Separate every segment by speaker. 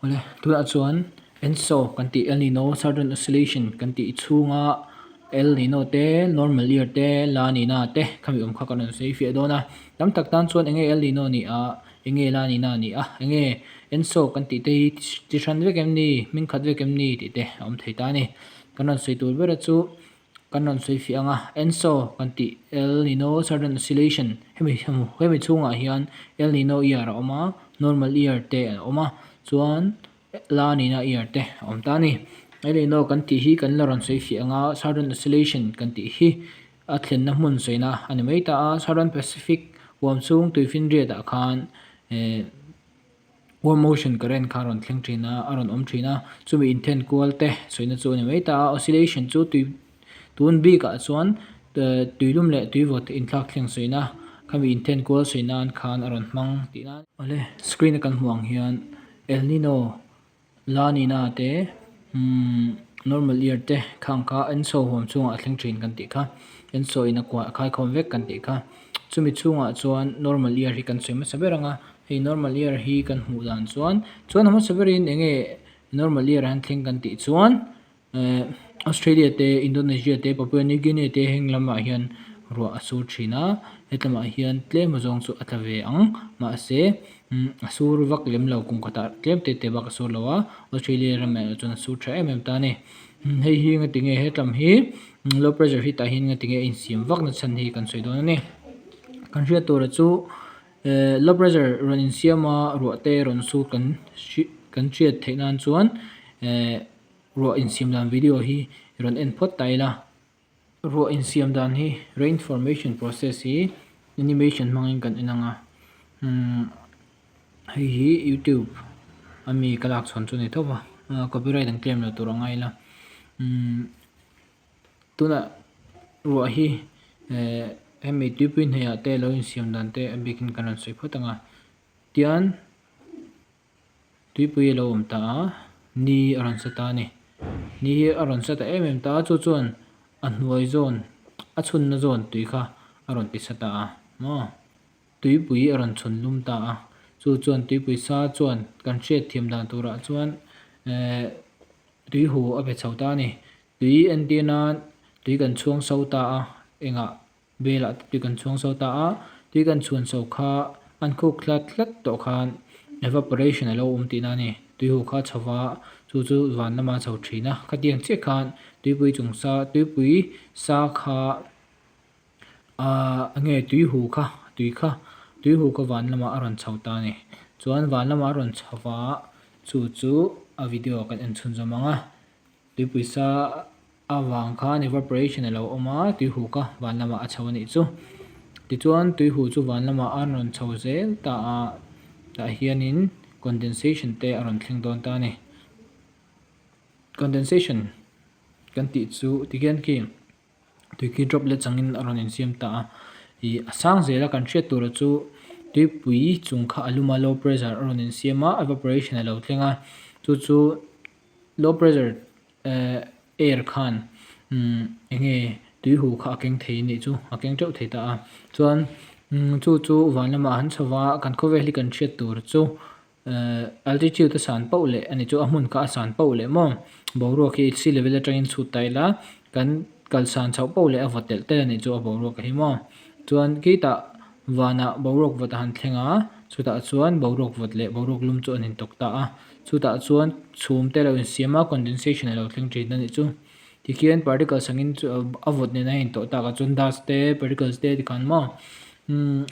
Speaker 1: Awle, tunah chuan ENSO kan tih El Nino Southern Oscillation kan tih chhunga El Nino te, Normal Year te, La Nina te khami awm kha kan rawn sawi fiah dawn a. Tam tak tan chuan enge El Nino ni a, enge La Nina ni a, enge ENSO kan tih te hi chi hran vek em ni, hming khat vek em ni tih te a awm thei ta a ni. Kan rawn sawi tur bera chu Kan rawn sawi fiah ang a, ENSO kan tih El Nino Southern Oscillation hemi hemi chhungah hian El Nino year a awm a, normal year te a awm a, chuan La Nina year te a awm ta a ni. El Nino kan tih hi kan la rawn sawi fiah ang a, Southern Oscillation kan tih hi a thlenna hmun sawina a ni mai ta a, Southern Pacific huam chhung tuifinriat ah khan eh Warm ocean current kha a rawn thleng thin a, a rawn awm thin a, chumi inthen kual te sawina chu a ni mai ta a, oscillation chu tui tun bikah chuan tuilum leh tuivawt inthlak thleng sawina khami inthen kual sawi nan khan a rawn hmang tih nan. Awle, screen a kan hmuh ang hian El Nino, La Nina te umm normal year te khang kha ENSO huam chungah a thleng thin kan tih kha, ENSO in a kuah a khaikhawm vek kan tih kha, chumi chhungah chuan normal year hi kan sawi hmasa ber ang a. Hei normal year hi kan hmuh dan chuan chuan a hmasa berin eng nge normal year an thleng kan tih chuan eh Australia te Indonesia te Papua New Guinea te heng lamah hian ruah a sur thin a hetlamah hian tlem azawng chu a tla ve ang mahse umm a sur vak lem lo kum khatah tlem te te bak a sur lo a Australia ramah erawh chuan a sur tha em em ta a ni hei hi nga tinge hetlam hi low pressure hi tah hian nga tinge a insiam vak na chhan hi kan sawi dawn a ni kan hriat tura chu. Eh low pressure rawn insiam a ruah te rawn su kan kan hriat theih nan chuan eh ruah insiam dan video hi rawn en phawt ta ila. Ruah insiam dan hi rain formation process hi animation hmangin kan en ang a umm hei hi youtube ami ka lak chhawn chu a ni tho va copyright an claim lo tur a ngai ila umm. Tunah ruah hi eh hemi tuipui hnuaiah te lo insiam dan te a bikin kan rawn sawi phawt ang a tian tuipui a lo awm ta a ni a rawn sa ta a ni ni hi a rawn sa ta em em ta a chu chuan a hnuai zawn a chhunna zawn tui kha a rawn ti sa ta a maw tuipui a rawn chhun lum ta a chu chuan tuipui sa chuan kan hriat thiam dan turah chuan eh tui hu a pe chho ta a ni. Tui entir nan tui kan chhuang so ta a, engah velah te tui kan chhuang so ta a, tui kan chhuan so kha an khuk hlat hlat tawh khan evaporation a lo awm tihna a ni. Tui hu kha a chho va, chu chu van lama a chho thin a, khatiang chiah khan tuipui chung sa tuipui sa kha Ahh enge tui hu kha tui kha tui hu kha van lamah a rawn chho ta a ni chuan van lamah a rawn chho va chu chu a video kan en chhun zawm ang a tuipui sa avang khan evaporation a lo awm a tui hu kha van lamah a chho a nih chu tichuan tui hu chu van lamah a rawn chho zel ta a tah hianin condensation te a rawn thleng dawn ta a ni condensation kan tih chu tikhian khi. Tuikhi droplets angin a rawn insiam ta a, ih a sang zela kan hriat tura chu tuipui chung kha a lum a low pressure a rawn insiam a evaporation a lo thleng a chu chu low pressure eh air khan umm eng nge tui hu kha a keng thei anih chu a keng teuh thei ta a chuan umm chu chu van lamah han chho va kan khawvel hi kan hriat tur chu. Ehh altitude a san pauh leh ani chu a hmun kha a san pauh leh maw boruak hi sea level atangin chhut ta ila kan kal san chhoh pauh leh a vawt telh telh ani chu a boruak hi maw chuan khitah vanah boruak vawt a han thleng a chutah chuan boruak vawt leh boruak lum chu an intawk ta a chutah chuan chhum te a lo insiam a condensation a lo thleng thin a nih chu tikhian particles angin chu a vawt nen a intawh takah chuan dust te particles te tikhan maw umm.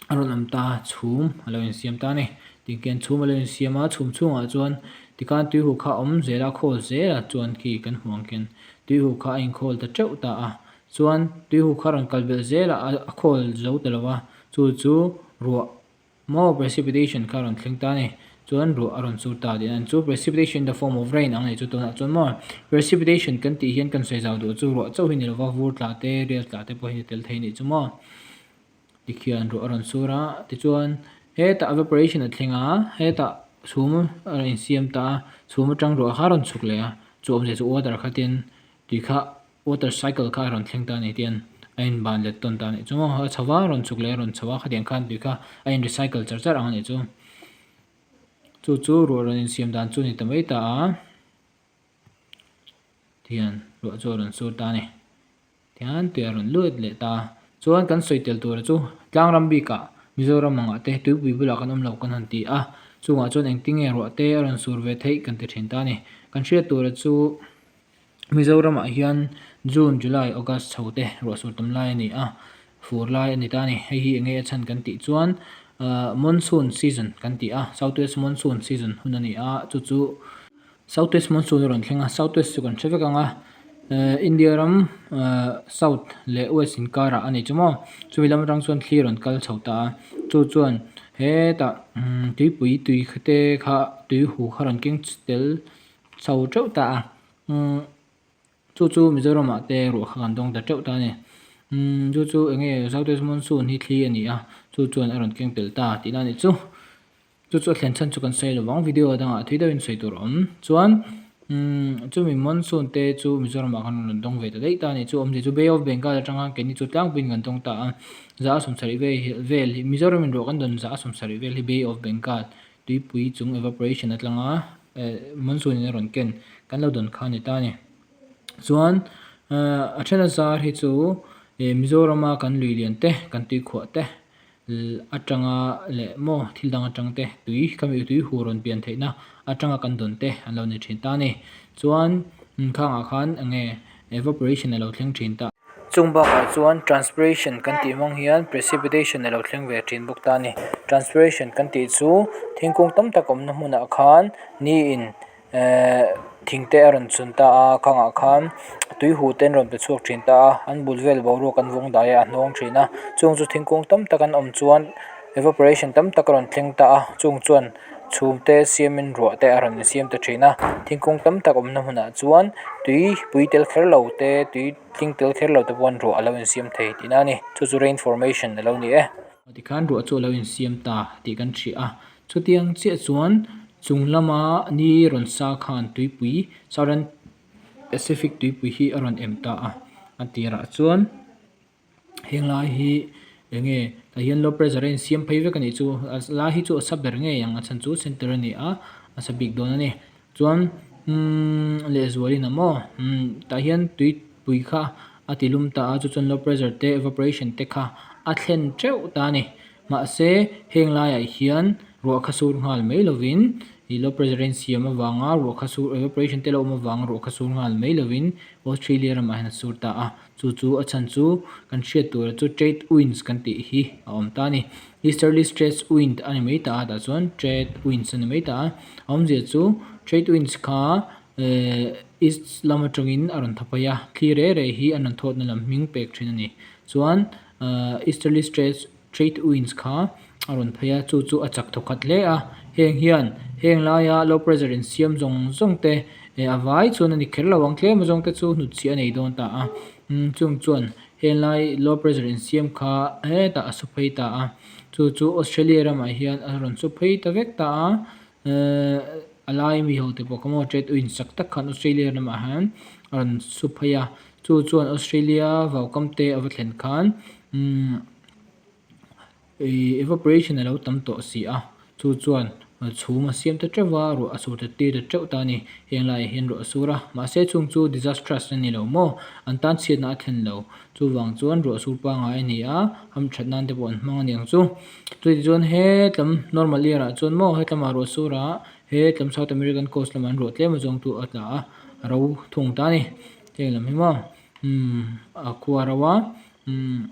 Speaker 1: A rawn awm ta chhum a lo insiam ta a ni. Tikhian chhum a lo insiam a, chhum chhungah chuan tikhan tui huh kha a awm zel a, a khawl zel a chuan khi kan hmuh ang khian tui huh kha a inkhawl ta teuh ta a. Chuan tui huh kha a rawn kal belh zel a, a khawl zo ta lo a, chu chu ruah maw precipitation kha a rawn thleng ta a ni. Chuan ruah a rawn sur ta tih an chu precipitation in the form of rain ang nei chu tunah chuan maw precipitation kan tih hian kan sawi zau duh chu ruah chauh hi ni lova vur tla te rial tla te pawh hi ni tel thei a nih chu maw. Tikhian ruah a rawn sur a, tichuan hetah evaporation a thleng a, hetah chhum a rawn insiam ta a, chhum atang ruah kha a rawn chhuk leh a, chu awmzia chu water kha tin tui kha water cycle kha a rawn thleng ta a ni tian a inban let tawn ta a nih chu maw, a chho va a rawn chhuk leh a rawn chho a khatiang khan tui kha a in recycle char char ang a nih chu. Chu chu ruah rawn insiam dan chu a ni ta mai ta a. Tihian ruah chu a rawn sur ta a ni. Tihian tui a rawn lut leh ta a. Chuan kan sawi tel tura chu tlangram bikah Mizoram angah te tuipui bulah kan awm lo kan han ti a. Chungah chuan engtinge ruah te a rawn sur ve theih kan ti thin ta a ni. Kan hriat tura chu. Mizoramah hian June, July, August chho te ruah sur tam lai a ni a, fur lai a ni ta a ni. Hei hi enge a chhan kan tih chuan monsoon season kan ti a, South West monsoon season hun a ni a, chu chu South West monsoon a rawn thleng a, South West chu kan hre vek ang a, India ram South leh West inkarah a ni chu maw, chumi lam atang chuan thli a rawn kal chho ta a, chu chuan hetah tuipui tui te kha tui hu kha rawn keng tel chho teuh ta a umm chu chu Mizoram ah te ruah kha kan dawng ta teuh ta a ni umm chu chu eng nge South West monsoon hi thli a ni a chu chuan a rawn keng tel ta tih na a nih chu chu chu a thlen chhan chu kan sawi lo vang video dangah thui deuhin sawi tur a awm chuan umm chumi monsoon te chu Mizoram ah khan rawn dawng ve ta daih ta a ni chu awmzia chu Bay of Bengal atanga keini chu tlangpuiin kan dawng ta a za a sawmsarih vel hi Mizoram in ruah kan dawn za a sawmsarih vel hi Bay of Bengal tuipui chung evaporation atlanga monsoon in a rawn ken kan lo dawn kha a ni ta a ni. Chuan a then a zar hi chu ih Mizorama kan lui lian te kan tuikhuah te atanga leh maw thil dang atang te tui khami tui hu rawn pian theihna atanga kan dawn te an lo ni thin ta a ni. Chuan khangah khan eng nge evaporation a lo thleng thin ta. Chung bakah chuan transpiration kan tih hmang hian precipitation a lo thleng ve thin bawk ta a ni. Transpiration kan tih chu thingkung tam tak awmna hmunah khan niin ehh thing te a rawn chhun ta a khangah khan tui huh te an rawn pe chhuak thin ta a an bul vel boruak an vawng dai a a hnawng thin a chung chu thingkung tam tak an awm chuan evaporation tam tak a rawn thleng ta a chung chuan chhum te siamin ruah te a rawn insiam ta thin a thingkung tam tak awmna hmunah chuan tui pui tel kher lo te tui tling tel kher lo te pawh ruah a lo insiam thei tihna a ni chu chu rain formation a lo ni e. Tikhan ruah chu a lo insiam ta tih kan hria a chutiang chiah chuan chung lama ni rawn sa khan tuipui southern pacific tuipui hi a rawn em ta a a tirah chuan. Heng lai hi eng nge tah hian low pressure a insiam phei vek a nih chu a lai hi chu a sa ber ngei ang a chhan chu center a ni a a sa bik dawn a ni chuan umm lehzualin a maw umm tah hian tuipui kha a ti lum ta a chu chuan low pressure te evaporation te kha a thlen teuh ta a ni mahse heng laiah hian ruah kha sur nghal mai lovin ih low pressure a insiam avanga ruah kha sur evaporation te lo awm avanga ruah kha sur nghal mai lovin Australia ramah hian a sur ta a. Chu chu a chhan chu kan hriat tura chu trade winds kan tih hi a awm ta a ni. Easterly trade wind a ni mai ta a tah chuan trade winds a ni mai ta a. A awmzia chu trade winds kha ehh east lam atangin a rawn tha phei a, thli reh reh hi an rawn thawtna lam hming pek thin a ni. Chuan ehh easterly trade trade winds kha a rawn phei a, chu chu a chak thaw khat hle a. Heng hian heng laia low pressure insiam zawng zawng te eh a vai chuan a ni kher lo ang tlem zawng te chu hnutchhiah a nei dawn ta a umm chung chuan heng lai low pressure insiam kha hetah a su phei ta a chu chu Australia ramah hian a rawn su phei ta vek ta a ehh a lai mi ho te pawh kha maw trade winds chak tak khan Australia ramah hian a rawn su phei a chu chuan Australia vaukam te a va thlen khan umm. Ih evaporation a lo tam tawh si a, chu chuan chhum a siam ta teuh va, ruah a sur ta tir ta teuh ta a ni. Heng laiah hian ruah a sur a, mahse chung chu disastrous a ni lo maw? An tan chhiatna a thlen lo. Chuvang chuan ruah sur pangngai a ni a, hamthat nan te pawh an hmang a ni ang chu. Chutichuan hetlam normal year ah chuan maw hetlamah ruah sur a, hetlam South American coast lamah an ruah tlem azawng chu a tla a, a ro thung ta a ni. Heng lam hi maw umm a khua ro a umm.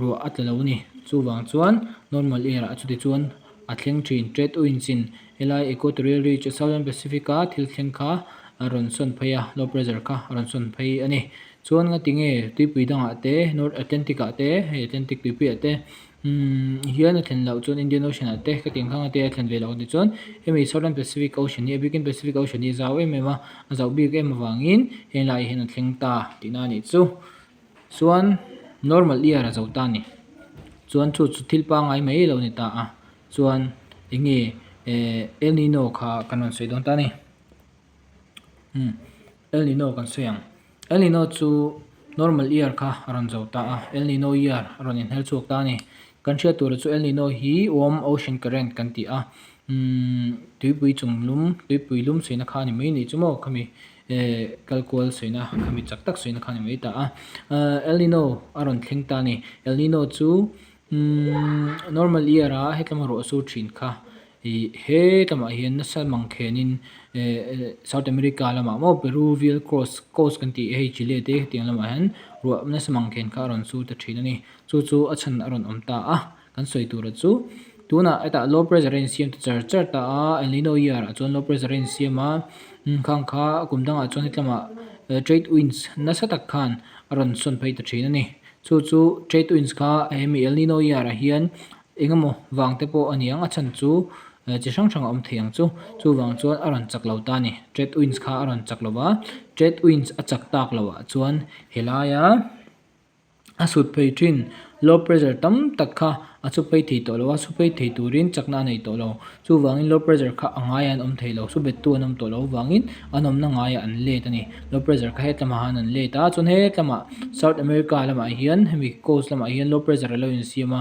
Speaker 1: Ruah a tla lo a ni. Chuvang chuan normal air ah chuti chuan a thleng thin. Trade winds in helai equatorial ridge a southern pacific a thil thleng kha a rawn sawn phei a, low pressure kha a rawn sawn phei a ni. Chuan nga tinge tuipui dangah te north atlantic ah te hei atlantic tuipui ah te umm hian a thlen loh chuan indian ocean ah te khatiang khang te a thlen ve loh a ni chuan hemi southern pacific ocean hi a bikin pacific ocean hi a zau em em a, a zauh bik em avangin helaiah hian a thleng ta tihna a nih chu. Chuan normal year a zo ta a ni. Chuan chu chu thil pangngai mai lo ni ta a. Chuan eng nge eh El Nino kha kan rawn sawi dawn ta a ni. Umm El Nino kan sawi ang. El Nino chu normal year kha a rawn zo ta a. El Nino year a rawn inher chhuak ta a ni. Kan hriat tura chu El Nino hi warm ocean current kan ti a. Umm tuipui chung lum tuipui lum suihna kha a ni mai nih chu maw khami eh kal kual suihna khami chak tak suihna kha a ni mai ta a. Ahh El Nino a rawn thleng ta a ni. El Nino chu umm normal year a hetlama ruah sur thin kha ih hetlama hian nasa mang khenin eh South America lamah maw Peruvial cross coast kan tih hei Chile te hetiang lamah hian ruah nasa mang khen kha a rawn sur ta thin a ni. Chu chu a chhan a rawn awm ta a. Kan sawi tura chu tunah hetah low pressure a insiam ta char char ta a, El Nino year ah chuan low pressure a insiam a, khang kha kum dangah chuan hetlamah trade winds nasa tak khan a rawn sawn phei ta thin a ni. Chu chu trade winds kha hemi El Nino year ah hian eng emaw vang te pawh a ni ang, a chhan chu chi hrang hrang a awm thei ang chu. Chuvang chuan a rawn chak lo ta a ni, trade winds kha a rawn chak lo va, trade winds a chak tak loh ah chuan helaia. A sut phei thin. Low pressure tam tak kha a chu phei thei tawh lo a, su phei thei turin chakna a nei tawh lo. Chuvangin low pressure kha a ngaiah an awm thei lo, su bettu an awm tawh lo avangin an awmna ngaiah an let a ni. Low pressure kha hetlamah han an let a, chuan hetlamah South America lamah hian hemi coast lamah hian low pressure a lo insiam a,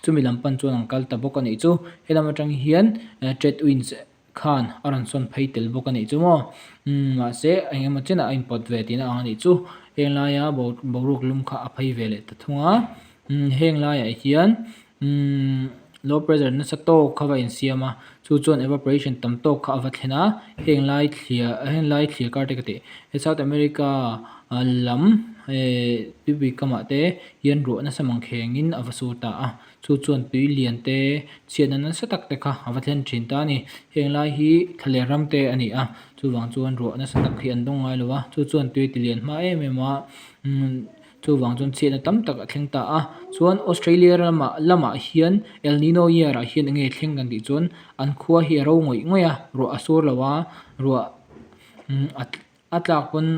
Speaker 1: chumi lam pan chuan an kal ta bawk a nih chu. Helam atang hian trade winds khan a rawn sawn phei tel bawk a nih chu maw? Umm mahse eng emaw chenah a inpawt ve tihna ang a nih chu. Heng laia boruak lum kha a phei ve leh ta thung a. Umm heng laiah hian umm low pressure nasa tawk kha va insiam a, chu chuan evaporation tam tawk kha a va thlen a. Heng lai thliah heng lai thliah kar te ka tih he South America lam eh tuipui kamah te hian ruah nasa mangkhengin a va sur ta a. Chu chuan tui lian te chhiatna nasa tak te kha a va thlen thin ta a ni. Heng lai hi thlaleh ram te a ni a, chuvang chuan ruah nasa tak hi an dawng ngai lo a, chu chuan tui ti lian hma em em a, umm chuvang chuan chhiatna tam tak a thleng ta a. Chuan Australia ramah lamah hian El Nino year ah hian enge thleng kan tih chuan an khua hi a ro ngawih ngawih a, ruah a sur lo a, ruah umm a tlak pawn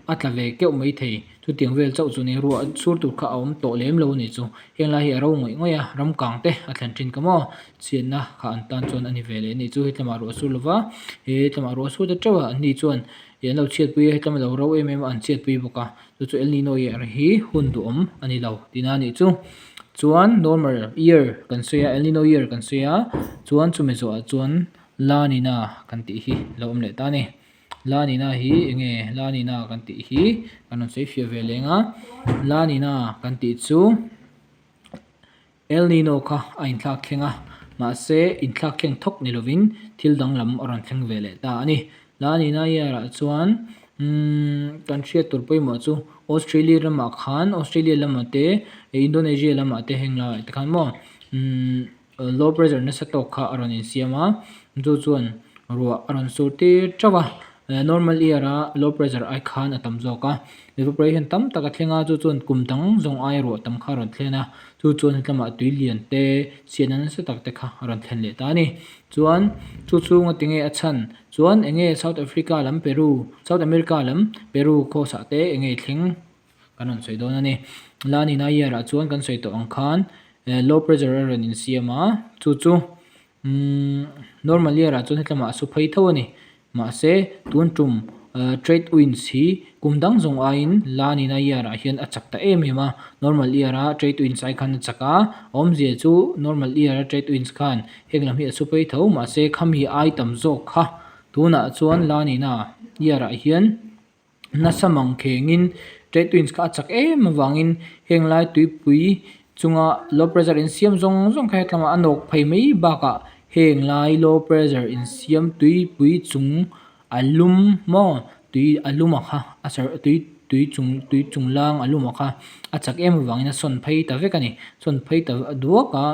Speaker 1: A tla ve keuh mai thei. Chutiang vel chauh chu ni ruah sur tur kha a awm tawh lem lo a nih chu. Heng lai hi a ro ngawih ngawih a, ram kang te a thlen thin ka maw? Chhiatna kha an tan chuan a ni ve leh a nih chu. Hetlamah ruah sur lova, he tlamah ruah sur ta teuh a, an ni chuan ih an lo chhiatpui a, hetlama lo ro em em a an chhiatpui bawk a. Chu chu El Nino year hi hun duhawm a ni lo tihna a nih chu. Chuan normal year kan sawi a, El Nino year kan sawi a, chuan chumi zawhah chuan La Nina kan tih hi a lo awm leh ta a ni. La Nina hi enge La Nina kan tih hi kan rawn sawi fiah ve leng a, La Nina kan tih chu El Nino kha a inthlak thleng a, mahse inthlak thleng thawk ni lovin thil danglam a rawn thleng ve leh ta a ni. La Nina year ah chuan umm kan hriat tur pawimawh chu Australia ramah khan Australia lamah te Indonesia lamah te heng laiah te khan maw umm Low pressure nasa tawk kha a rawn insiam a, chu chuan ruah a rawn sur tir teuh a, normal year a low pressure ai khan a tam zawk a, evaporation tam tak a thleng a, chu chuan kum dang zawng aia ruah tam kha a rawn thlen a, chu chuan hetlamah tui lian te chhiatna nasa tak te kha a rawn thlen leh ta a ni. Chuan chu chhunga tinge a chhan chuan enge South Africa lam Peru, South America lam Peru coast ah te enge thleng Kan rawn sawi dawn a ni. La Nina year ah chuan kan sawi tawh ang khan low pressure a rawn insiam a, chu chu umm normal year ah chuan hetlamah a su phei tho a ni. Mahse tun tum trade winds hi kum dang zawng aiin La Nina year ah hian a chak ta em em a, normal year a trade winds ai khan a chak a, awmzia chu normal year a trade winds khan heng lam hi a su phei tho mahse khami ai tam zawk kha tunah chuan La Nina year ah hian Nasa mang khengin Trade Winds kha a chak em avangin heng lai tuipui chunga low pressure insiam zawng zawng kha hetlamah a nawk phei mai bakah heng lai low pressure insiam tuipui chung a lum maw tui a lum a kha a sar tui tui chung tui chung lang a lum a kha a chak em avangin a sawn phei ta vek a ni sawn phei ta duak a.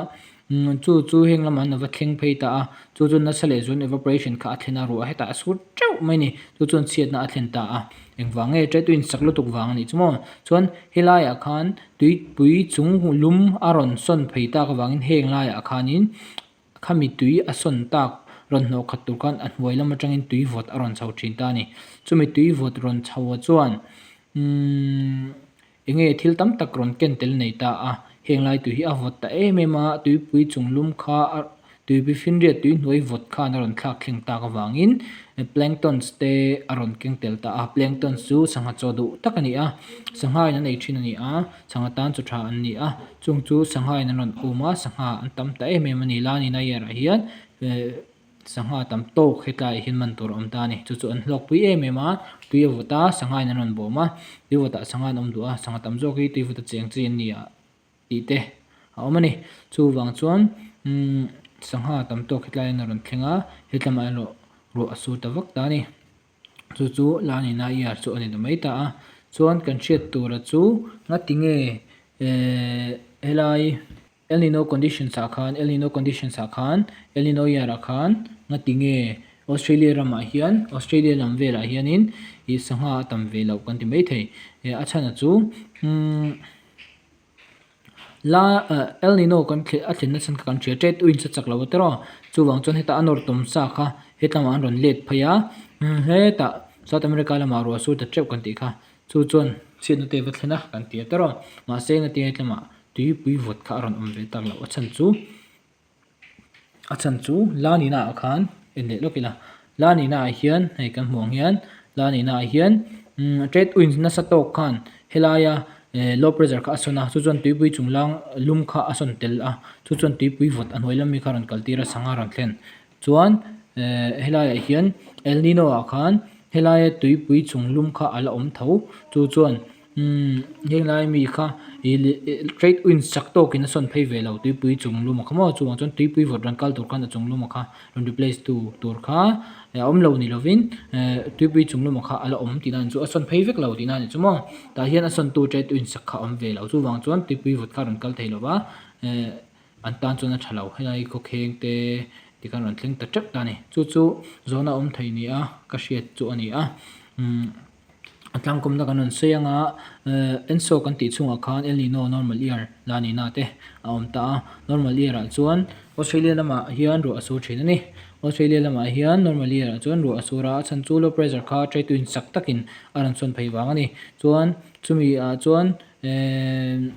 Speaker 1: Chu chu heng lamah an va thleng phei ta a, chu chu nasa leh zuan evaporation kha a thlen a, ruah hetah a sur teuh mai a ni. Chu chuan chhiatna a thlen ta a, engvang nge ṭe tuiin sak lutuk vang a nih chu maw? Chuan helaiah khan tuipui chung lum a rawn sawn phei tak avangin heng laiah khanin khami tui a sawn tak rawn hnawh khat tur khan a hnuai lam atangin tui vawt a rawn chho thin ta a ni. Chumi tui vawt rawn chho chuan umm. Enge thil tam tak rawn ken tel nei ta a, heng lai tui hi a vawt ta em em a, tuipui chung lum kha a tuipui finriat tui hnuai vawt khan a rawn thlak thleng tak avangin planktons te a rawn keng tel ta a, planktons chu sangha chaw duh tak a ni a, sangha in an ei thin a ni a, sangha tan chaw tha an ni a, chung chu sangha in an rawn um a, sangha an tam ta em em a ni, la ni na year ah hian. Sangha tam tawk hetlaiah hian man tur a awm ta a ni. Chu chu an hlawkpui em em a, tui a vawt a, sangha in an rawn bawm a, tui vawtah sangha an awm duh a, sangha tam zawk hi tui vawta cheng chi an ni a tih te a awm a ni. Chuvang chuan umm sangha tam tawk hetlai hian a rawn thleng a, hetlamah erawh ruah a sur ta vak ta a ni. Chu chu La Nina year chu a ni ta mai ta a. Chuan kan hriat tura chu ngati nge ehh helai. El Nino conditions ah khan El Nino conditions ah khan El Nino year ah khan ngati nge Australia ramah hian Australia lam velah hianin ih sangha a tam ve loh kan ti mai thei. Eh a chhan a chu umm la eh El Nino kan thleh a thlenna chhan kha kan hria trade winds a chak lo a tiraw chuvang chuan heta a nawr tawm sa kha hetlamah an rawn let phei a umm hetah South America lamah ruah sur ta teuh kan tih kha Chu chuan chhiatna te va thlen a kan ti a tawrh a, mahse engati nge tlema tuipui vawt kha a rawn awm ve tak loh a chhan chu a chhan chu la nihna ah khan en leh lawk ila la nihna ah hian hei kan hmuh ang hian la nihna ah hian umm trade winds nasa tawk khan helaia eh low pressure kha a sawn a chu chuan tuipui chung lang lum kha a sawn tel a chu chuan tuipui vawt a hnuai lam mi kha a rawn kal tir a sangha a rawn thlen. Chuan eh helaiah hian El Nino ah khan helaia tuipui chung lum kha a la awm tho chu chuan umm henglai mi kha ih trade winds chak tawkin a sawn phei ve lo tuipui chung lum a kha maw chuvang chuan tuipui vawt rawn kal tur khan a chung lum a kha rawn replace tu tur kha a awm lo ni lovin eh tuipui chung lum a kha a la awm tihna chu a sawn phei vek lo tihna a ni chu maw tah hian a sawn tu trade winds chak kha a awm ve lo chuvang chuan tuipui vawt kha a rawn kal thei lo va eh. An tan chuan a tha lo. Helai khawkheng te tikhan rawn thleng ta teuh ta a ni. Chu chu zawhna awm thei ni a ka hriat chu a ni a. Umm a tlangkawmna kan rawn sawi anga ehh Enso kan tih chhungah khan El Nino normal year la nihna te a awm ta a. Normal year ah chuan Australia lamah hian ruah a sur thin a ni. Australia lamah hian normal year ah chuan ruah a sur a, a chhan chu low pressure kha trade wind chak takin a rawn sawn phei vang a ni. Chuan chumi ah chuan ehh.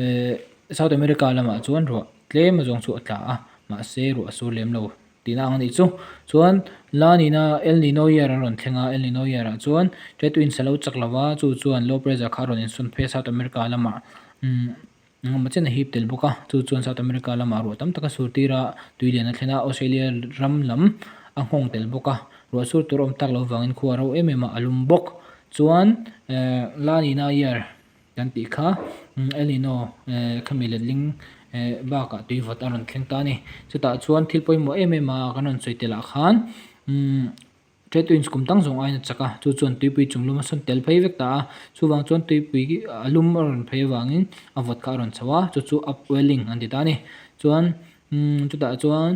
Speaker 1: Ehh South America lamah chuan ruah tlem a zawng chu a tla a mahse ruah a sur lem lo tihna ang a nih chu. Chuan La Nina El Nino year a rawn thleng a El Nino year ah chuan trade winds a lo chak lo va chu chuan low pressure kha a rawn insawn phei a South America lamah umm engemaw chen a hip tel bawk a chu chuan South America lamah ruah tam tak a sur tir a tui lian a thlen a Australia ram lam a nghawng tel bawk a ruah sur tur a awm tak loh vangin khua a ro em em a a lum bawk. Chuan ehh La Nina year. Kan tih kha El Nino khami letling bakah tui vawt a rawn thleng ta a ni. Chutah chuan thil pawimawh em em a kan rawn sawi tel ah khan trade winds kum dang zawng aiin a chak a, chu chuan tuipui chung lum a sawn tel phei vek ta a, chuvang chuan tuipui a lum a rawn phei avangin a vawt kha a rawn chho a, chu chu upwelling an ti ta a ni. Chuan chutah chuan.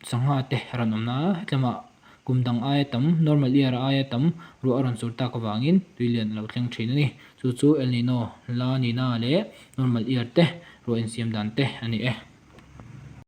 Speaker 1: Sangha te a rawn awm na a, hetlama kum dang aia tam, normal year aia tam ruah a rawn sur tak avangin tui lian a lo thleng thin a ni. Chu chu El Nino, La Nina leh normal year te ruah insiam dan te a ni e.